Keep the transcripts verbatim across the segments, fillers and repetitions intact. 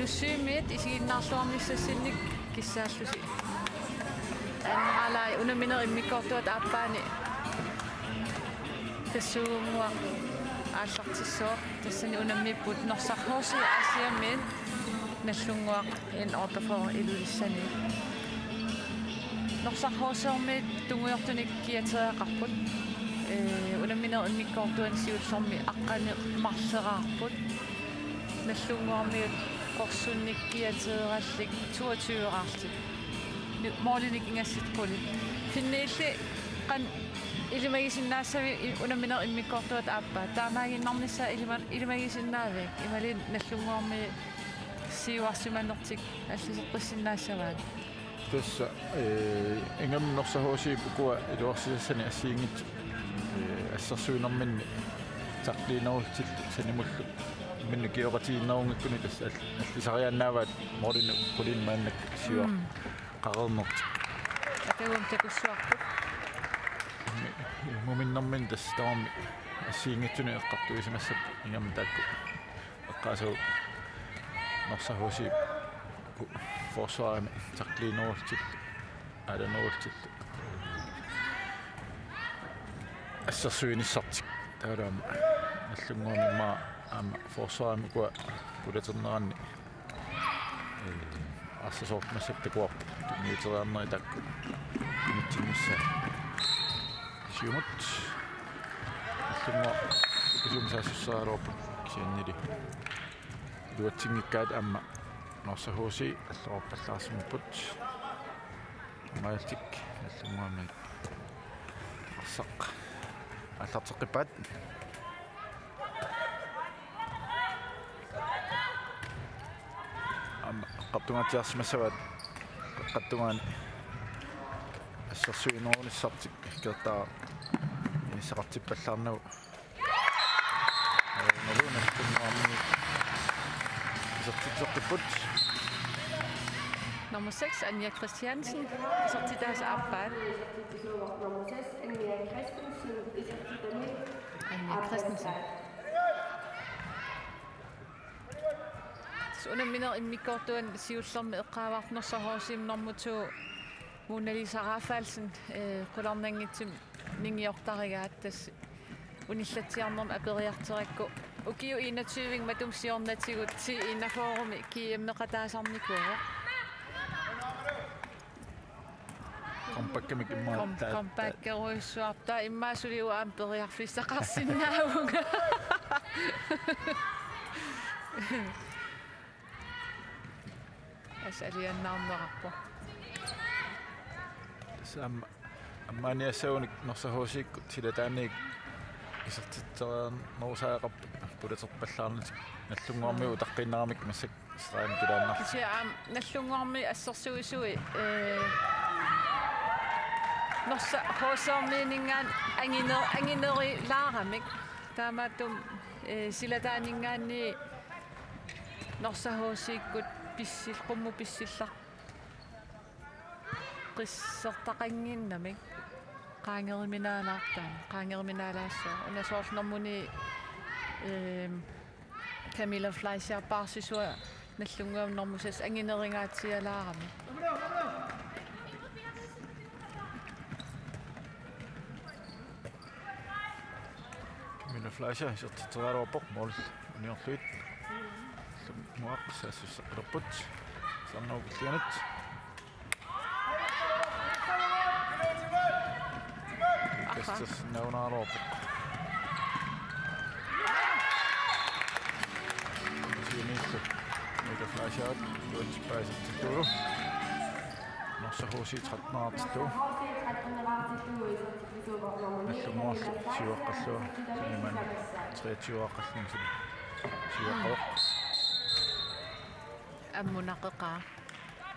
Nussiumiit isiginnaarluarnissassinnik kissaallusi. Anneralai unamminerup immikkoortuata aappaani tassuugunnguaq aallartissaaq. Tassani unammipput Norsaq H C Aasianniit Nagdlunguaq N otteogfyrre Ilulissaniit. Norsaq H C-miit tungujortunik kiateriaqarput. Ee, unamminerup immikkoortuani siullermi aqqaneq-marleraarput. Nagdlunguarmiut qorsunnik kiateerallit toogtyve-raarlutik. Nu-, målinik ingassat qulit. Finniilli qanoq ilimagisinnaassavit i-, unamminerup immikkoortuata aappaa. Taamaaginnarnissaa ilima-, ilimagisinnaaviuk? Imaluunniit Nagdlunguarmiut siuarsimanertik alliseqqissinnaassavaat? Tassa, ee, ingammik Norsaq H C-p ukua iluarsisassanik assigiinngitsut, ee, assersuinerminni tackliinerullutillu sanimullu imminnut kioqatigiinnerunngikkunik tassa al-, allisariaannaavaat målinut qulinik maannakkut siuar- Mm. qareernertik. Ataguamik takussuarput. Immi-, imminnut tassa tamarmik assigiinngitsunik eqqartuisimassapput ingammik taakku. Eqqaasagut Norsaq H C-p forsvarimi tackliinerullutillu, aalanerullutillu assersuinissartik. Taavalu aamma Nagdlunguarmiut aamma forsvarimi ukua pulaterneranni, ee, arsaarneq massakkut takuarput tunniuteriarnerit taakku unitsinnissaat. Siumut Nagdlunguaq ukkusumik saassusseraluarput kisiannili iluatsinngikkaat aamma Norsaq H C allorarpallaarsimapput. Maaltik Nagdlunguarmiut arsaq aallarteqqippaat. Aamma eqqartungaatsiarsimassavaat qeqqata tungaani assersuinerunissartik, kertaa inissaqartippallaarnagu. Ee, Nagdlunguarmiut isertitseqqipput. Nummer seks, Anja Christiansen, isertitaasa aappaat. Nummer seks, Anja Christensen, isertitami. Anja Christensen. Tassa unamminerup immikkoortuani siullermi eqqaavarput Norsaq H C-mi nummer to Mona Lisa Rafaelsen, ee, qularnanngitsumik ningiortarigaat, tassa unillatsiarnermik aperiartorakku. Ukiut enogtyve matuma siornatigut T enogfyrre-mi G M-eqataasarnikuuvoq. Comebackamik immaqa Kom-, taa-, taa-, comebackerujussuarput, immaqa suli uanga aamma periarfissaqarsinnaavunga. Tassa alianaarnerarpoq. Tassa aamma, aamma aniassagunik Norsaq H C-kkut silataaniit isertitseriarnerusariaqarput pulaterpallaarnatik, Nagdlunguarmiut utaqqiinnaramik massakkut stregen tulaannarlutik. Kisianni aamma Nagdlunguarmiut assersuisui, ee, Norsaq H C-miininngaanniit anginer-, anginerilaaramik. Taamaattumik, ee, silataaninngaanniit Norsaq H C-kkut pissil-, qummut pissillaqissertaqannginnamik. Qaangeriminaalaartaramik, qaangeriminaalaassooq. Una soorlu nummer ni, ehm, Camilla Fleischer paarsisua Nagdlunguami nummer seks angineringaatsialaarami. Camilla Fleischer isertitseriaraluarpoq mål uniorlugit. Nagdlunguaq saassussaqqilerput. Sarnaa killianut. Aha. Kastas naunaarluarpoq. Siuniillu Mika Fleischer iluatsippaat isertittuuvoq. Norsaq H C tretten-erartillugu. Nagdlunguarlu syv-eqqallugu. Sunimaanna treogtyve-eqqalluni suli syv-eqqavoq. Ammut naqeqaa.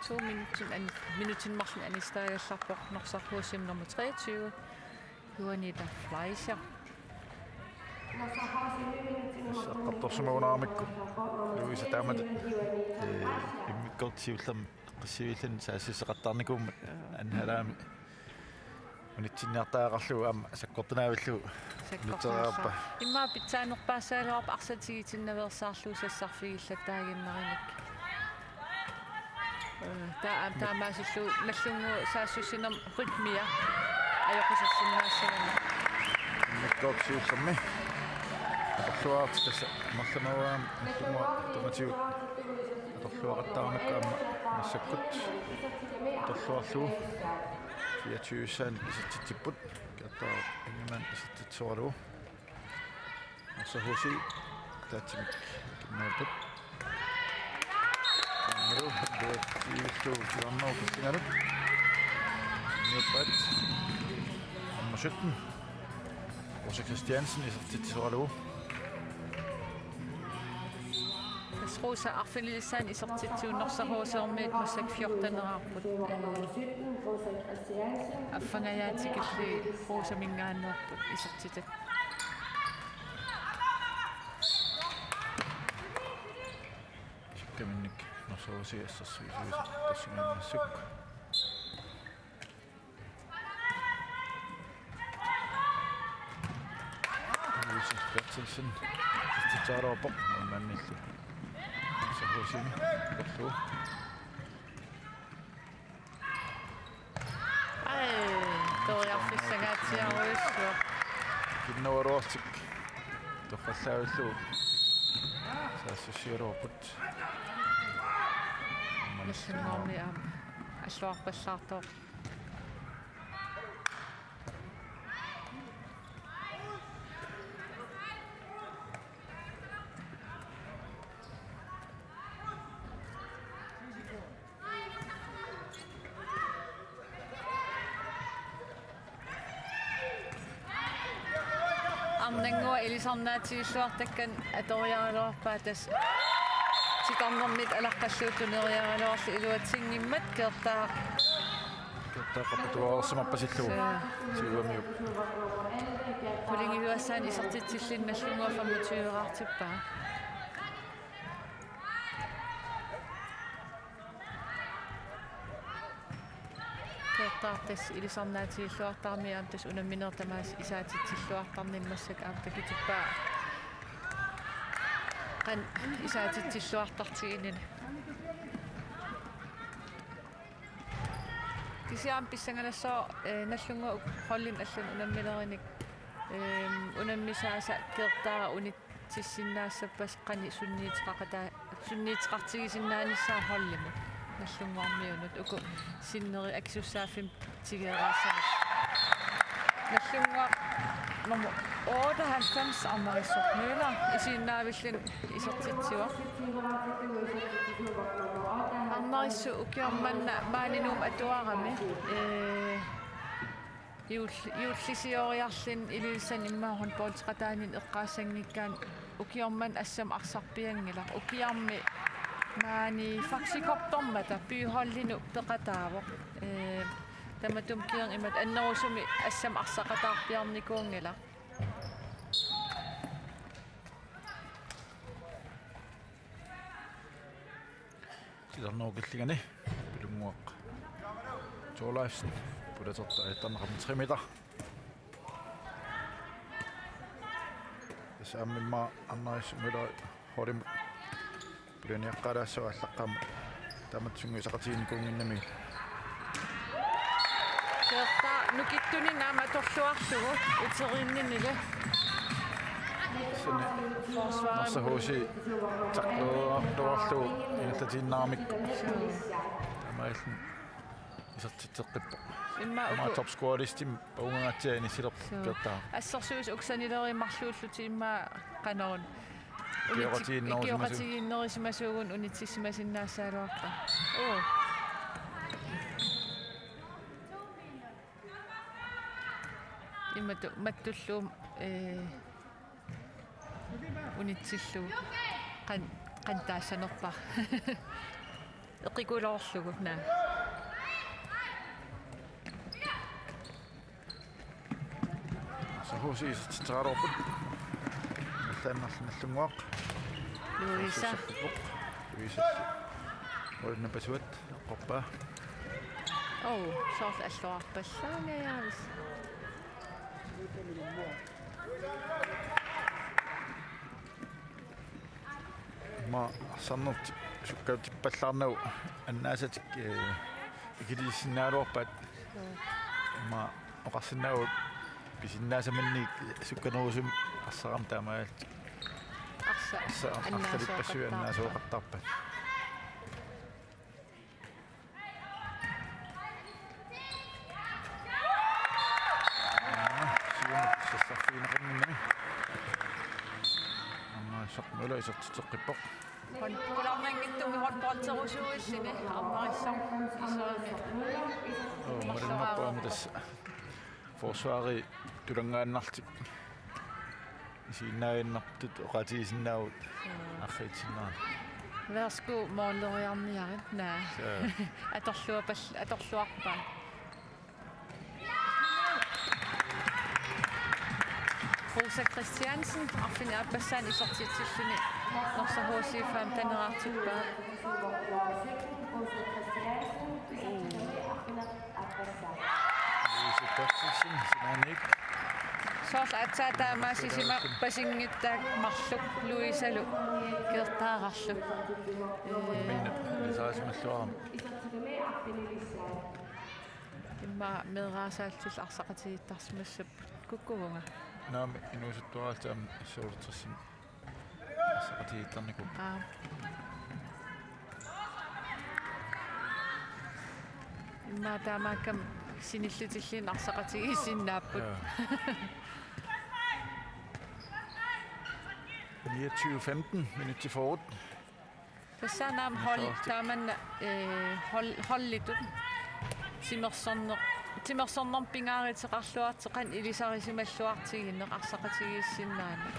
To minutin an-, minutin marlunni anissitaagallarpoq Norsaq H C-mi nummer treogtyve, Juanita Fleischer. Saqqartorsimagunaaramikku Louise taamatut, ee, immikkoortut siullermik eqqissivilluni saassussaqattaarnikuummat anhalaami unitsinniartariaqarlugu aamma sakkortunaavillugu. Sakkortunaallugu. Nutsereerpa. Immaqa pitsaanerpaassagaluarpoq arsaq tigitinnaveersaarlugu sassarfigillattaaginnarnerinik. Taa-, aamma taamaasillugu Nagdlunguup saassussinermi rytmia ajoqisarsinnaassagami. Immikkoortoq siullermi. Atorluartut tassa marlunnerugaam Nagdlunguup aamma atorluaqattaarnukku aamma massakkut atorluarlugu fireogtyve-ssaannik isertitsipput. Gertaq Ingemann isertitsisoralugu. Norsaq H C ataatsimik kinguarput. Aammalu Tiillu Tivarnau Kissinganut. Niuppat. Nummer sytten, Rosa Christiansen, isertitsisoralugu. Tassa Rosa arfinilissaani isertitsivoq, Norsaq H C-rmiut massakkut fjorteneraarput. Ee, affangajaatigalugit Rosa-minngaanneerput isertitat. Sikkaminnik Norsaq H C assersuisuisa tassungaannassuk. Louise Berthelsen isertitsisarpoq, maannamut Norsaq H C-mi atorlugu. Ai, toriarfissangaatsiarujussuaq. Kinguaruartik torrallavillugu saassussigaluarput. Nagdlunguarmi aamma alluarpallaartoq. Arnannguaq ilisarnaatigilluartakkanik atoriaraluarpaa, tassa titarnermik alaqqalluunniit tuneriaraluarluni iluatsinngimmat. Gertaq. Gertaq qappatuaarsimappasilluni. Suu. Siuamiuk. Qulingiluassaanik isertitsilluni Nagdlunguaq femogtyve-raartippaa. Gertaq tassa ilisarnaatigilluartarami aamma tassa unammineq tamaasa isaatitsilluartarnini massakkut aamma takutippaa. Qanoq isaatitsilluartartiginini. Kisianni pissanganassaaq, eh, Nagdlunguup holdini allani unammilerinik, ehm, unammisaasa Gertaq uni- tissinnaassappasi qanoq sunniuteqaqataa-, sunniuteqartigisinnaanissaa holdimut, Nagdlunguarmiunut, uku sinneri akisussaaffimmi tigueqaassanersoq. Nagdlunguaq nummer otteoghalvfems, Arnarissaq Møller, isiginnaavilluni isertitsivoq. Arnarissaq ukioq manna maani Nuummut atuarami, ee, Juul-, juullisioriarluni Ilulissani immaqa håndboldeqataaninni eqqaassanngikkaanni ukioq manna assammik arsarpianngilaq. Ukiarmi maani Faxe Cupimik byholdinut peqataavoq. Ee, tamatuma kingorna imatut annerusumik assammik arsaqataarpiarnikuunngilaq. Titarnerup killingani Pilunnguaq Thorleifsen pulatertaa ajattarneqarmat tre meter. Tassa aamma immaqa Arnarissaq Møller holdimut pulaniaqqaalaassavaa allaqqammat taamatut sungiusaqatiginikuunnginnami. Gertaq nukittunik aamma atorluarlugu uteriinninili. Sani Forsvarim. Norsaq H C takluarlugu ingerlatiinnaramikku. Taamaalilluni isertitseqqippoq. Immaqa uku topscorerlistimi paungangatsiaq inissilerpoq. Suu. Gertaq. Assersuut uksanileriit marluullutik immaqa qanoq Ikioqatigiinnerusimasu-, ikioqatigiinnerusimasuugut unitsissimasinnaassagaluarpaa. Uu. Imatut mattullugu, ee, unitsillugu. Qan-, qanoq taassanerpara. Eqikuloorlugu, naa. Norsaq H C isertitseraluarput. Allaannarlu Nagdlunguaq. Louisa. Louisa. Ulinnapasuat eqqorpaa. Oo, soorlu alluarpallaangajaavisi. Aamma arsarnertik Sukkaatippallaarnagu annaasatik, eh, ikiliissinnaagaluarpaat. Joo. Immaqa oqarsinnaavugut pisinnaasaminnik sukkanerusumik arsaq aamma taamaalillutik. Arsaq. Arsaq, arsaq, arlalippassuit annaasooqattaarpaat. Siumut sassarfigineqarnani. Aamma Saqmula isertitseqqippoq. Hånd-, kularnanngitsumik håndbolderusuuilluni arnarissaq iserimi. Oo, malunnarpoq aamma tassa. Forsvari tulanngaannarlutik. Isiginnaaginnartut oqaatigisinnaavugut. Mm. Arriitsinnaarami. Værsgo, måleriarniarit. Naa. Soo. Atorluarpal-, atorluarpaa. Rosa Christiansen, arfineq-aappassaani isertitsilluni Norsaq H C femten-eqartippaa. Louise Berthelsen, sinaaniit. Soorlu aatsaat taamaasisimapasinngitsoq marluk Louisalu Keertaararlu. Imminut ilisarisimalluarami. Immaqa meeraasaallutik arsaqatigiittarsimassapput kukkuvunga. Naamik, inuusuttuaraallutik aamma S-otteogtresimi arsaqatigiittarnikuupput. Aa. Immaqa taamaakkami sinillutilluunniit arsaqatigiissinnaapput. Jaa. Niogtyve femten, minut til forret. Tassa aamma hold, taamanna, eh, hold, holditut. Timersorneq, timersornermut pingaaruteqarluartoq qanoq ilisarisimalluartigineq arsaqatigiissinnaaneq.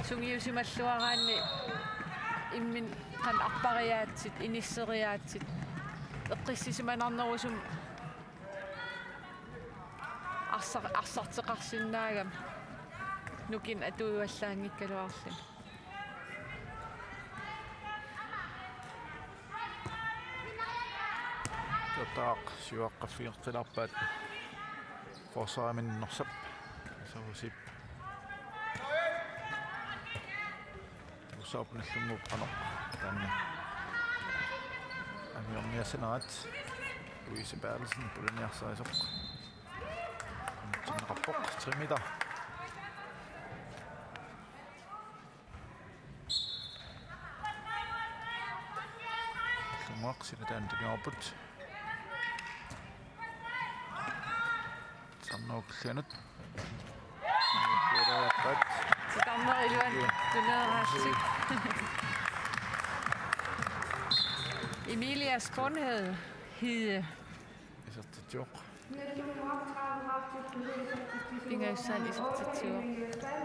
Sungiusimalluaraanni imminut qanoq arpariaatsit, inisseriaatsit. Eqqissisimanarnerusumik arsar-, arsarteqarsinnaagami. Nukinnik atuivallaanngikkaluarluni. Keertaaq siuaqqaffigeqqilaarpaat forsvariminnut Norsap. Sausip. Usaap nallunguup qanoq. Taanna. Amiorniassanerat. Louise Berthelsen, pulaniarsarisoq. Tinneqarpoq, tre meter. Lunguaq sina taanna tunniupput. Sarnooq killunut. Titarneq iluani tuneeraasik. Emilia Skånhede, Hede. Isertitsivoq. Pingajussaanik isertitsivoq.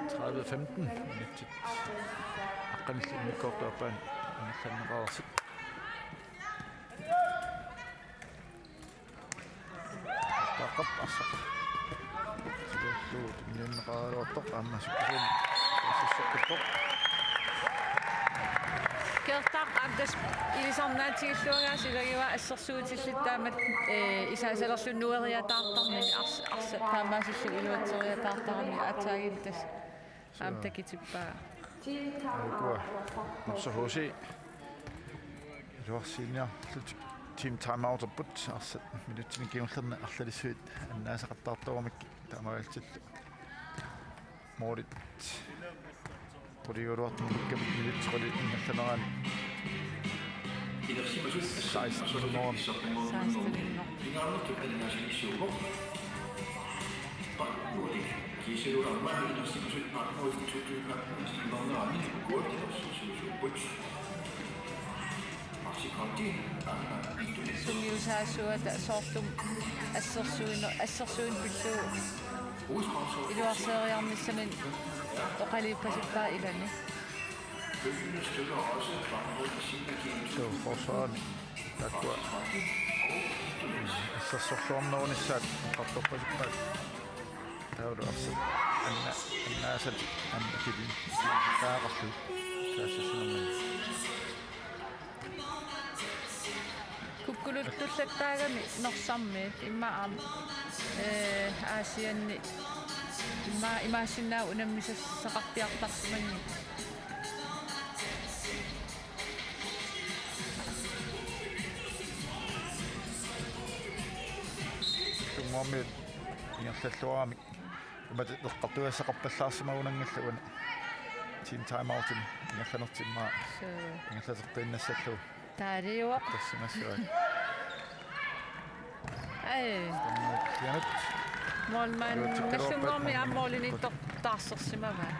Tredive femten minutsit. Aqqanillit immikkoortup aappaani ingerlanneqareersut. Taaqqap arsaq. Siulleq tunniunneqaraluartoq aamma sukkasuumik. Assersuuttoq. Keertaaq aamma tassa ilisarnaatigilluagaa, ilagivaat assersuutillit taamatut, eh, isaasalerlugu nueriataartarnani ars-, arsaq taamaasilluni iluatseriataartarami aatsaaginnaq tassa. Aamma takutippaa. Ukua Norsaq H C. Iluarsiiniarlutik team timeouterput arsaq minutsini kingullerni arlalissuit annaasaqattaartoramik taamaalillutik. Målit. Quliugaluartumik minutsit qulit ingerlanerani. Seksten hundrede. Seksten hundrede. Sungiusaasuata soorlu assersuinu-, assersuineq pillugu iluarseeriarnissaminut oqaluuppasippaa ilani. Suu, forsvarimi taakkua assersorluarnerunissaat oqartorpasippaat. Taavalu arsaq anna-, annaasat aamma kili-, taaqarlu taassassinermini. Kukkuluttulattaagami Norsarmiut immaqa aamma, eh, Aasianni immaqa imaassinnaavoq unammisassaqarpiartarsimanngitsut. Aammi ingerlalluaramik. Imatut eqqartugassaqarpallaarsimagunanngillat una. Team timeoutimi ingerlanertimmaa. Suu. Ingerlateqqinnassalluu. Taaliuvoq. Tassimassuat. Ai. Kianut. Målmand Nallunnguarmi aamma målimiittoq taarsersimavaa.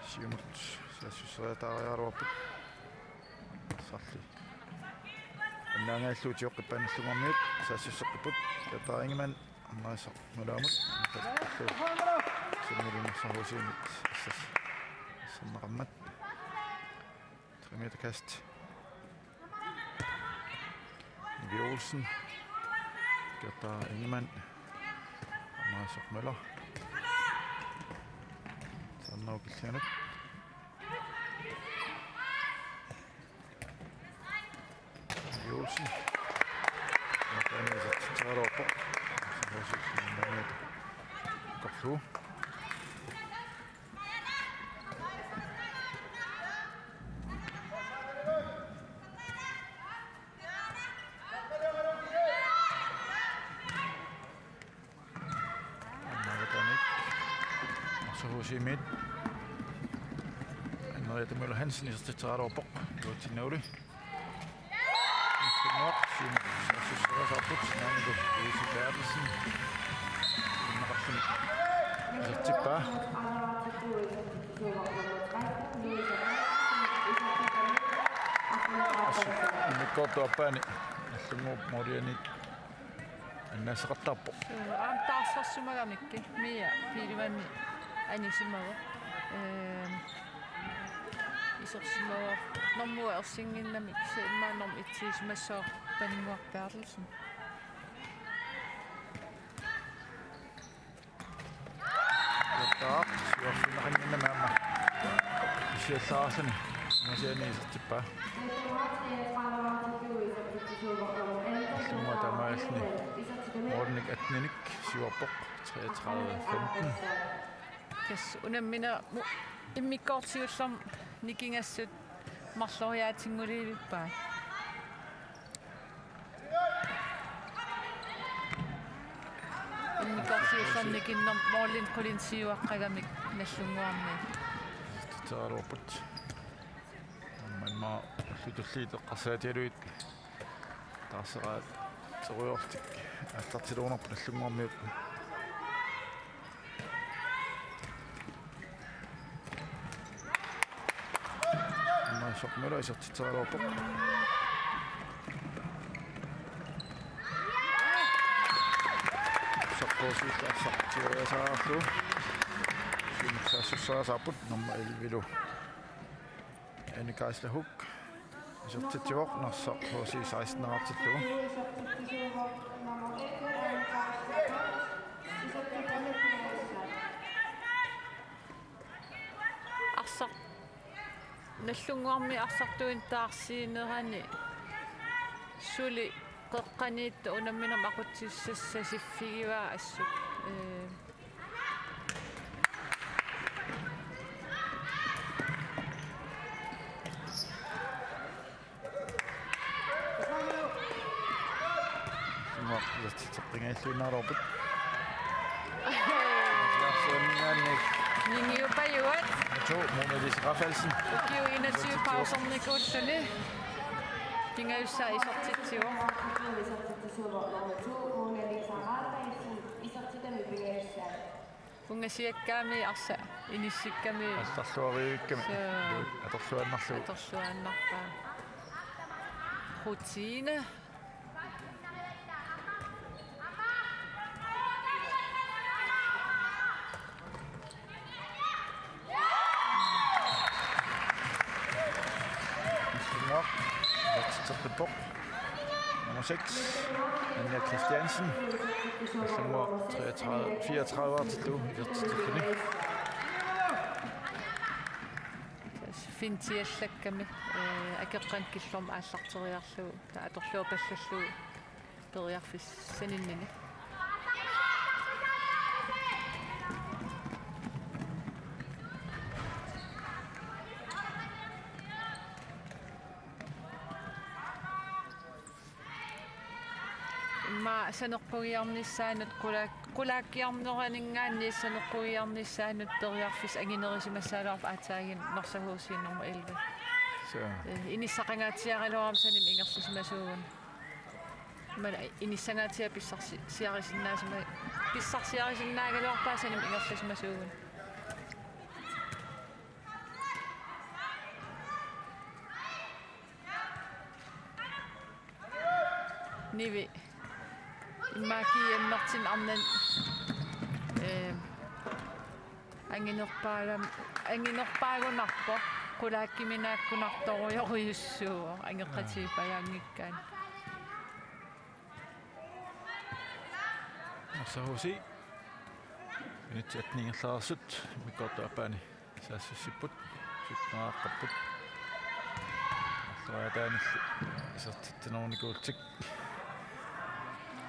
Siumut saassusseriataariaraluarput. Sarli. Annaangajallu tioqqippaat Nallunnguarmiut saassusseqqipput. Kjærtaa Ingemann. Ammaasoq Møller-imut. Summilunnarsaruusiimit. Assas. Sanneqarmat. Tre meter kast. Nivi Olsen. Kjærtaa Ingemann. Ammaasoq Møller. Sannaq killianut. Nivi Olsen. Taanna isertitseraluarpoq. Korlu. Aamma taanna. Arsaq H C-miit. Henriette Møller Hansen isertitseraluarpoq. Luatsinnauli. Siumut saassusseriataarput. Naamik Louise Berthelsen. Innaqarluni. Isertippaa. Assut immikkoortup aappaani Nallunnguup målianiit annaasaqattaarpoq. Suu, aamma taarsersimagamikkit Mia Pihlmanni anisimavoq. Ehm, isersimavoq normu ersinnginnamik, kisianni immaqa normu et-isimassaaq Paninnguaq Berthelsen. Taap, siorfinnaqannginnami aamma. Kisianni aamma. Masiani isertippaa. Nallunnguaq taamaalilluni. Målinik atteninik siuarpoq. Treogtredive femten. Tassa unammineq mu-, immikkoortiullormut nikingassut marloriaatinngulivippaat. Immikkoortiullormut nikinnermut målinik qulinik siuaqqagamik Nallunnguarmiut. Isertitseraluarput. Aamma immaqa ullut tulliit eqqarsaatigalugit taarseraaterujoorlutik aallartilerunarput Nallunnguarmiut. Aamma Arsaq Møller isertitseraluarpoq. Sappoorsuit arsaq tioriasaarlu. Siumut saassusseriataarput nummer elleve-lu. Anne Geisler Huck. Isertitsivoq Narsaq H C seksten-erartillugu. Arsaq Nallunnguarmiut arsartuinnaq taarsiinerani suli qeqqaniittoq unamminermi aqutsissassat siffigivaa assut. Ee, Sumut isertitseqqinngilluinnaalerput. Ningiupajuat. To, Mona Lise Rafaelsen. Ukiut enogtyve pausernikuulluni. Pingajussaa isertitsivoq. Ungasiakkaami arsaq inissikkami arsaq inissikkami. Arsarluarivikkami. Suu. Atorluaannarlugu. Atorluaannarpaa. Rutine. Nallunnguaq. Isertitseqqippoq. Nummer seks, Anja Christiansen. Nummer treogtredive, fireogtredive-ertillugu isertitsilluni. Fintiallakkami, ee, akeqqanik killormut aallarteriarlugu, taava atorluapallallugu periarfissaninnini. Immaqa saneqqugiarnissaanut qulaak-, qulaakkiarneraninngaanniit saneqqugiarnissaanut periarfissaq anginerisimassagaluarpoq aatsaannguaq Norsaq H C nummer elleve. Så. Eh, inissaqangaatsiaraluarami sanimut ingerlasimasuuguni. Imaluunniit inissangaatsiaq pissarsi-, siarisinnaasima-, pissarsiarisinnaagaluarpaa sanimut ingerlasimasuuguni. Nivi. Immaqa G M-ertinni arnani, eh, anginerpaagam-, anginerpaagunarpoq, qulaakkiminaakkunartorujorujussuuvoq, angeqqatigiippajaanngikkaanni. Norsaq H C. Minutsit atten ingerlareersut immikkoortup aappaani saassussipput, sytteneqarput. Arloriaataanilli isertitsinerunikuullutik.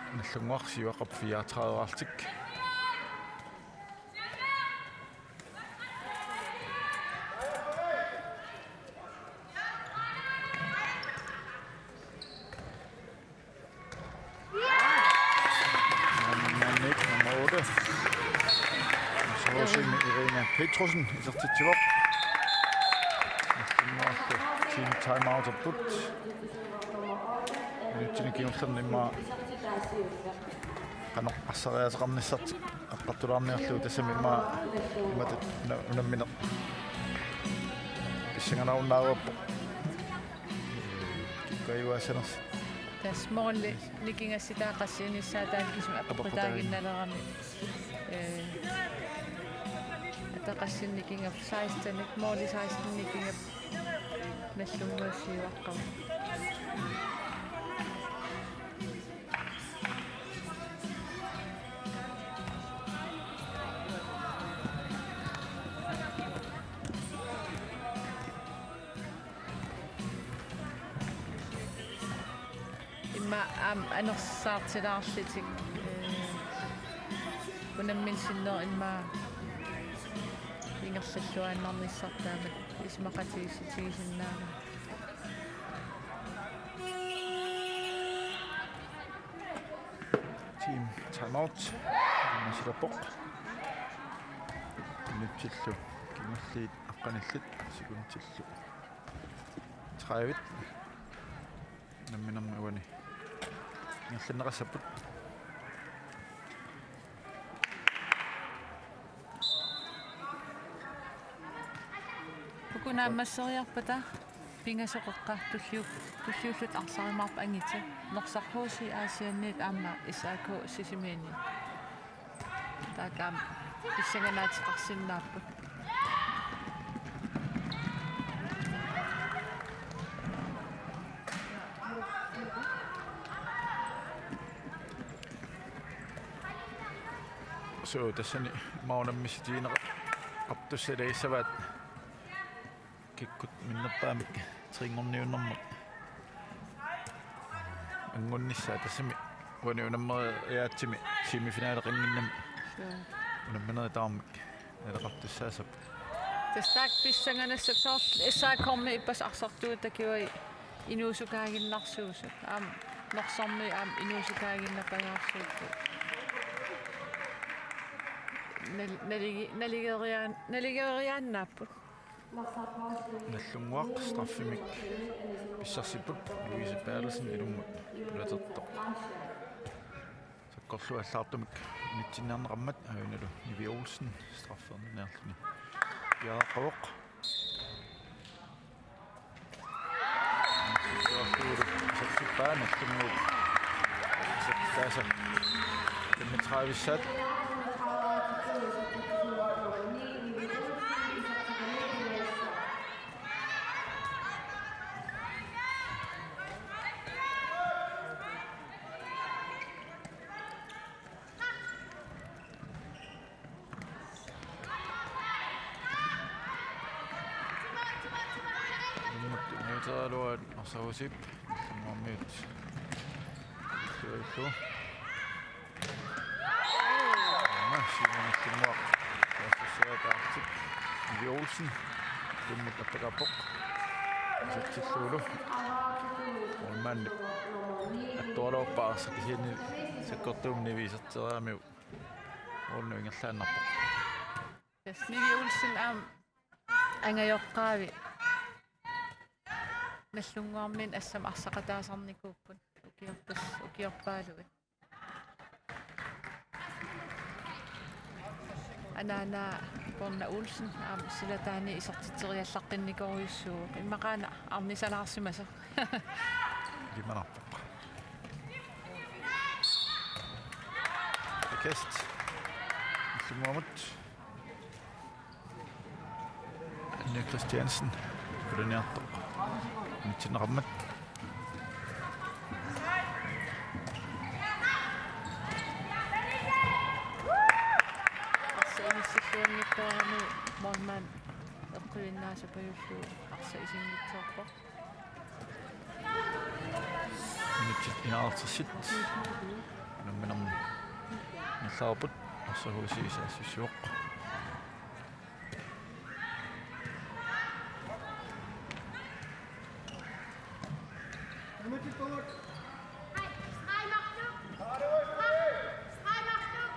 Nagdlunguaq siuaqqap fireogtredive-rtik. Nummer ni, nummer otte. Så også med Irina Petrussen, isertitsivoq. Nummer otte, team timeout-erput. Minutsini kingullerni immaqa qanoq arsariaateqarnissartik eqqartulaarniarlugu, tassami immaqa imatut una-, unammineq pissanganarunnaarpoq. Kikkuajuaassanersoq. Tassa måli nikingassitaa qassiunissaa taanna kisimi apeqqutaaginnalerami. Apeqqutaaginnalerami. Eh, ata qassinik nikingaavoq, seksten, måli seksten nikingaavoq. Nagdlunguaq siuaqqamut. Immaqa aamma anersaartilaarlutik, eh, unammineq sinneri immaqa ingerlalluaannarnissartaammat isumaqatigiissutigisinnaammat. Team timeout. Masilapoq. Minutsillu kingulliit aqqanillit, sekundillu tredive. Unamminermi uani ingerlanneqassapput. Uku naammasseriarpata pingasut qeqqat tulliu-, tulliullutik arsarumaarput angitigut. Norsaq H C Aasianniit aamma S A K Sisimiuniit. Taakku aamma pissanganaateqarsinnaapput. So, tassani maunammisitigineqartussalaassavaat kikkut minnerpaamik trinngorniunnermut angunnissaa, tassami uani unammeriaatsimi semifinaleqannginnami. Suu. Unamminerit tamarmik naleqartussaassapput. Tassa taakku pissanganassapput, soorlu S A K-mi ippassaq arsartuutakigai inuusukaaginnarsuusut. Aamma Norsarmiut aamma inuusukaaginnapajaarsuupput. Nal-, naligi-, naligeriaan-, naligeriaannaapput. Nagdlunguaq straffimik pissarsipput, Louise Berthelsen ilummut pulatertoq. Sakkortuullaartumik unitsinniarneqarmat, aajuna Nivi Olsen straffeerniarluni piareeqqavoq. Siuartuuluk isertippaa, Nagdlunguup isertitaasa femogtredive-ssaat. Ilummut unamminerugaluarput Norsaq H C-p, Nagdlunguarmiut. Tuillu. Aamma Simon Nagdlunguaq. Taassussiaat Arctic. Nivi Olsen. Ilummut appakaappoq. Isertillugulu. Målmandip. Tualuuppa arsaq kisianni sakkortuumik niviiserteriaramiuk uunnu ingerlaannarpoq. Yes, Nivi Olsen aamma angajoqqaavi. Nallunnguarmiit assammik arsaqataasarnikuupput. Ukiorpas-, ukiorpaaluit. Anaana Borna Olsen aamma silataani isertitseriallaqqinnikorujussuuvoq. Immaqaana arnisalaarsimasoq. Ilimanarpoq. Kast. Nallunnguamut. Anne Christiansen, pulaniartoq. Mitsinneqarmat. Arsaq inissilluanngitsoorami målmand eqquinnaasoq pajullugu arsaq isinngitsoorpoq. Minutsit enoghalvtreds. Unamminermi ingerlareerput, arsaq H C saassussivoq.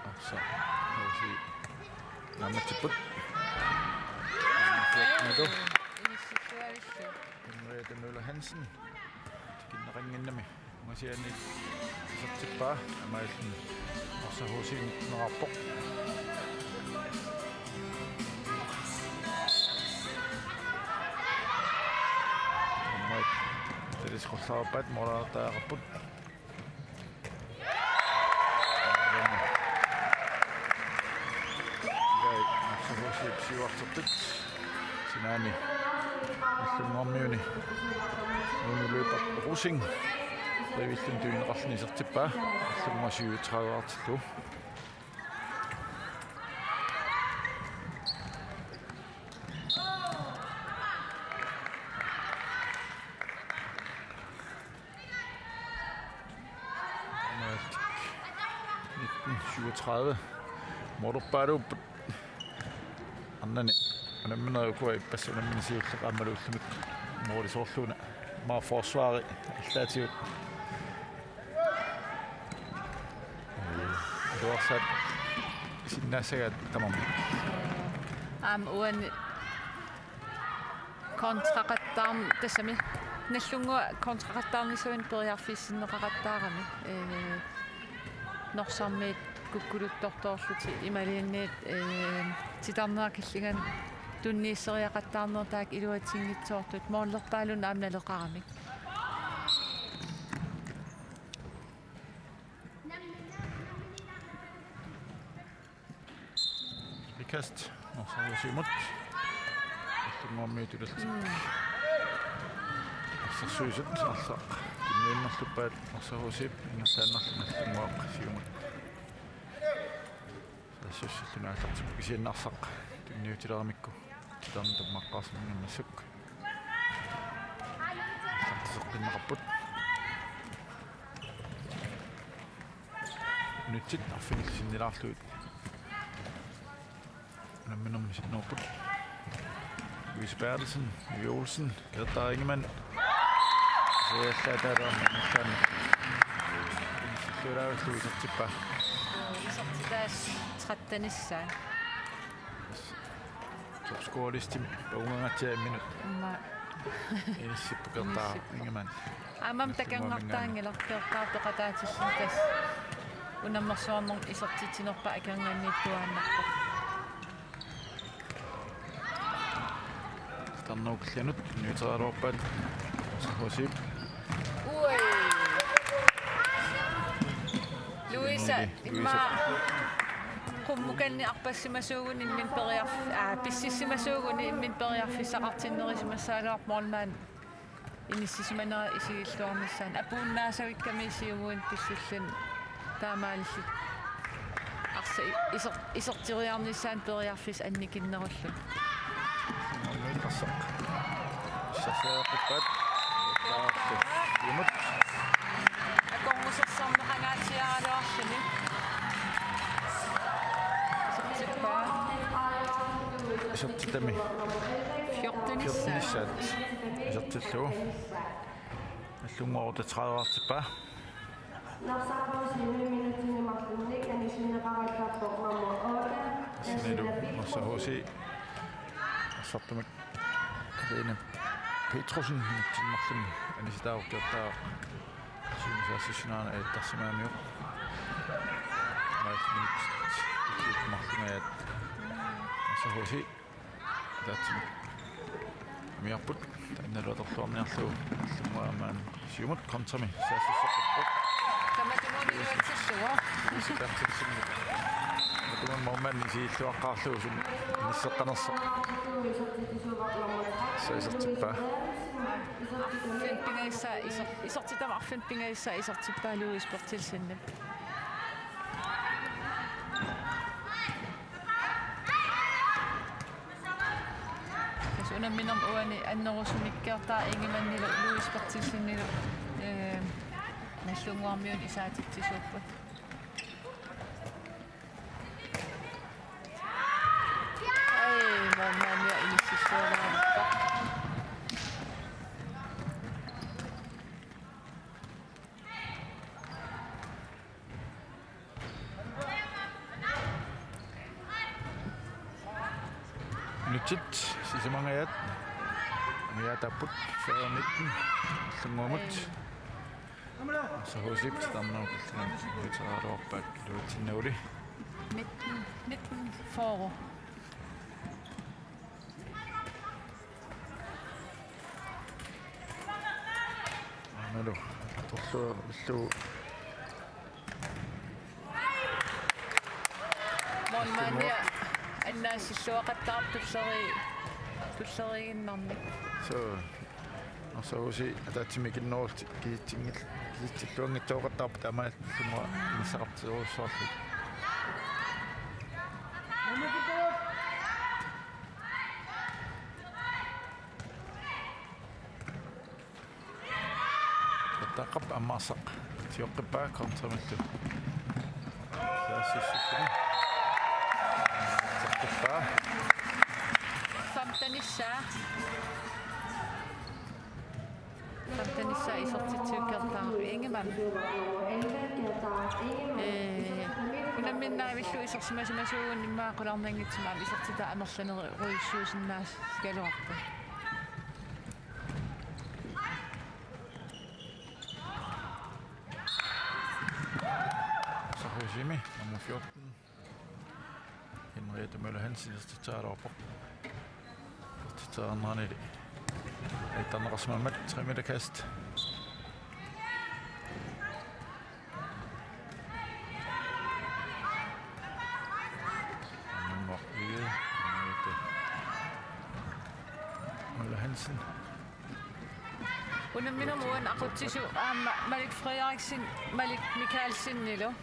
Arsaq H C naammatsipput. Henriette Møller Hansen. Tikinneqannginnami. Ungasianik isertippaa, aamma illit arsaq H C-nngitsoorpoq. Aamma talisqullaarpaat moorartaaqqapput. Ilai arsaq H C-p siuartertut. Sinaani Nallunnguarmiuni Lone Løberg Rosing rivilluni tunineqarluni isertippaa, Nallunnguaq syvogtredive-artillugu. Nitten syvogtredive. Moorpaaluupput. Arnani unammineq ukua ippassaq unammineq siulleq aammalu ullumikkut moorisoorluuna. Aamma forsvari allaatigut. Iluarsaat isinnaassagaat tamarmik. Aamma uani kontraqattaarn-, tassami Nallunnguaq kontraqattaarnissaanut periarfissinneqaqattaarami. Ee, Norsarmiit kukkuluttortoorlutik imaluunniit, ee, titarneq killinganni tunniusseriaqattaarnerat taakku iluatsinngitsoortut, moorlerpaalunneq aamma naleqaramik. Frikast, Norsaq H C-mut. Nallunnguarmiut tulillutik. Mm. Assersuisut arsaq tunniunnerluppaat Norsaq H C-p ingerlaannarlugu Nallunnguaq siumut. Saassussilluni aallartippoq kisianni arsaq tunniutileramikku. Titarneq tammaqqaarsimannginnissaq. Aallartiseqqinneqarput. Minutsit arfinillit sinnilaarlugit unamminermi sinnerput. Louise Berthelsen, Louise Olsen, Gerda Ingemann. Siallaataalaarmi ingerlaannaq. Silluulaavillugu isertippaa. Isertitaasut trettenissaat. Topscorerlistimi paungangatsiaq imminut. Aamma. Inissipput Gerda Ingemann. Aamma takangartaanngilaq Gerda peqataatilluni tassa. Unammersuarnermut isertitsinerpaaq akornanniittuaannarpoq. Tarnuukillanut niuterialuarpaat H C-p. Ui. Louise, Louise. Immaqa qummukanni arpassimasuuguni imminut periarf-, aa, pississimasuuguni imminut periarfissaqartinnerisimassagaluarpoq målmand. Inissisimanera isigilluarnissaanut. Apuunnaasavikkamiuk siuvugut pissilluni taamaalillutik. Arsaq i-, iser-, iserteriarnissaanut periarfissaq annikinnerullugu. Arsaq. Sassaaqqippaat. Imut. Akornusersorneqangaatsiaraluarluni. Isertippaa. Isertitami. Fjortenissaat. Fjortenissaat. Isertillugu. Nallunnguaq otteogtredive-artippaa. Narsarpausi minutini marlunnik anisinneqaraluarpoq nummer otte. Sanilu Narsarhusi. Arsartumik Karina Petrussenip marlunnik anisitaarukkiartaa. Siunisaassissunaana ajattarsimagamikku. Maat minut marlungajaat. Narsarhusi. Taatsimik. Amiarput. Taannalu atorluarniarlugu. Allumma aamma siumut kontrami. Saassussaqarpoq. Tamatumuuna iluatsillugu. Taatsimik. Tamatumuuna moormaanni siilluaqqaarlugu sumi inisseqqanersoq. Sa isertippaa. Arfineq-pingajussaq iser-, isertitama arfineq-pingajussaq isertippaa Louis Berthelsenip. Tassa unamminermi uani annerusumikkiartaa Ingemannilu Louis Berthelsennilu, eh, Nagdlunguarmiunut isaatitsisuupput. Ai, moormaanniaq inississualaarpoq. Minutsit sisamangajaat. Amiaataapput fyrre nitten. Allannguamut. Narsarhusiip titarnerup illuanut uteraaruarpaat iluatsinnaguli. Nitten, nitten fyrre. Aanalu torluillu. Moormaanniaq annaasilluaqattaarpoq tulleri-, tulleriiginnarnik. Suu. Narsarhusi ataatsimik innoorti kisitsinngil-, kisitsilluanngitsoortarpoq taamaalillunga inissaqartilerujussuarlugit. Taqqap ammaarsaq. Sioqqippaa kontramillu. Saassussippuni. Sioqqippaa. Femtenissaa. Femtenissaa isertitsivakkiartaa Ingemann. Ee, unamminnaavillugu isersimasimasuugut immaqa qularnanngitsumik aamma isertitaa amerlanerujussuusinnaagaluarpoq. Narsarhusimi nummer fjorten. Henriette Møller Hansen isertitseriaraluarpoq. Isertitseriaraluarnani. Ajortarneqarsimammat tre meter kast. Nummer elleve, Henriette Møller Hansen. Unamminermi uani aqutsisoq aamma Malik Frederiksen, Malik Mikaelsenilu.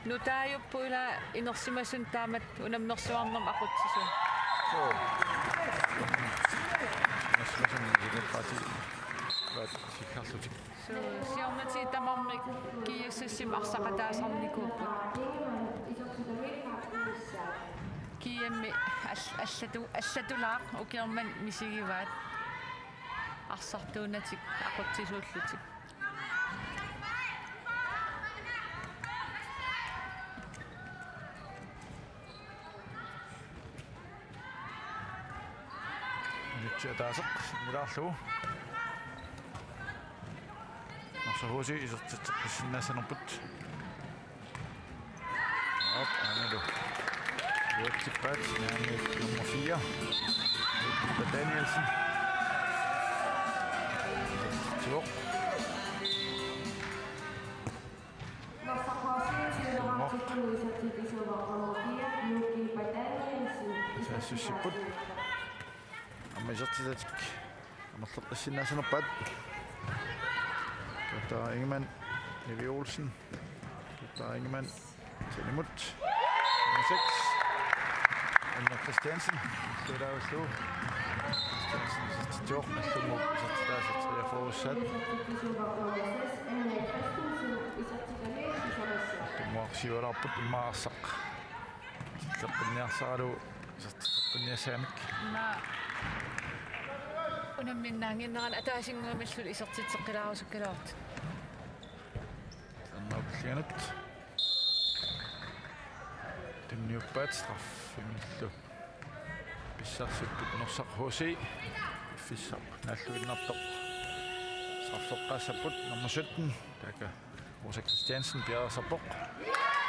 Nutaajupput ila inersimasunut taamatut unammersuarnermi aqutsisoq. Suu. Inersimasunut ilinniartippaat sikkarlutik. Suu, siornatigut tamarmik G S S-imi arsaqataasarnikuupput. G M-i all-, allatu-, allatulaaq ukioq manna misigivaat. Arsartuunnatik aqutsisuullutik. Minutsit ataaseq sinnilaarlugu. Narsarhusi isertitseqqissinnaassanerput. Op, aanalu. Iluatsippaat, nummer fire. Eva Danielsen. Isertitsivoq. Saassussipput. Aamma isertitatik amerleqqissinnaassanerpaat. Kata Ingemann, Nivi Olsen. Kata Ingemann. Sinimut. Nummer seks. Anja Christiansen. Tuulaavillu. Christiansen isertitsivoq. Allummu isertitaasa treogfyrre-ssaat. Allummuarsiualaarput immaqa arsaq. Tilleqqinniarsaralugu isertitseqqinniassagamik. Naa. Unamminnaannginnerani ataasinnguamillu isertitseqqilaarusukkalaartut. Sanna Anut. Tunniuppaat straffemillu. Pissarsipput Norsaq H C. Piffissaq naalluinnartoq. Straffeqqaassapput nummer sytten. Taakku Rosa Christiansen piareersarpoq.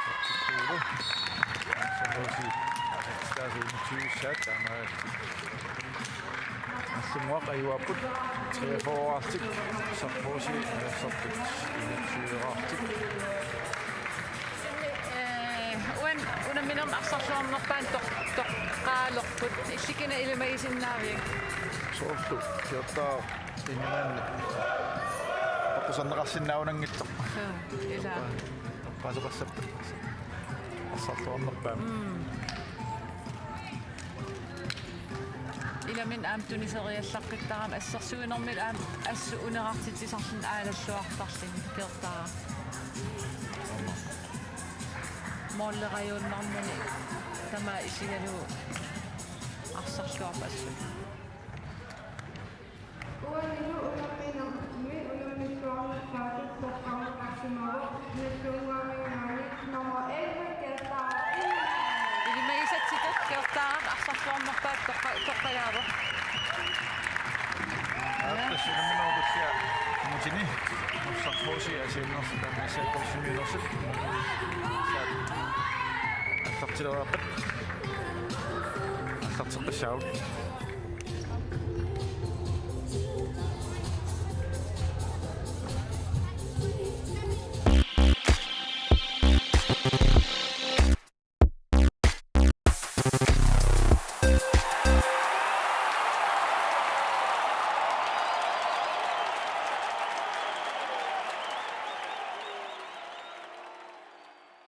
Sappittuulu. Norsaq H C. Asatsitaas enogtyve-ssaat taamaalillutik. Nallunnguaq ajuaapput treogfyrre-artik, Norsaq H C ajorsarput enogtyve-artik. Ee, uan unamminermi arsarluarnerpaat toq-, toqqaalerput. Illit kina ilimagisinnaaviuk? Soorlu, kiortaa inumaanni. Toqqusarneqarsinnaanngitsoq. Suu, ila. Toqqaasoqassappat. Arsarluarnerpaamik. Mm. Ilaminni aamma tuniseriallaqqittarami assersuinermik aamma assut unerartitsisarluni aalalluartarluni kiortaa. Målerajuinnarnani tamaat isigalugu arsarluarpoq assut. Uanilu unamminermi unammissuarnerpaatut toqqarneqarsimavoq, nallunnguaminngaanniit nummer elleve, Gerda Ingemann. Ilimagisatsitut Gerdaap arsarluarnerpaat toqqa-, toqqagaavoq. Aatsaat unamminerup tullia nummer ti-ni, Norsaq H C aasiinnersut taanna S A K-simiunersut. Aallartilerput. Aallarteqqissaagut.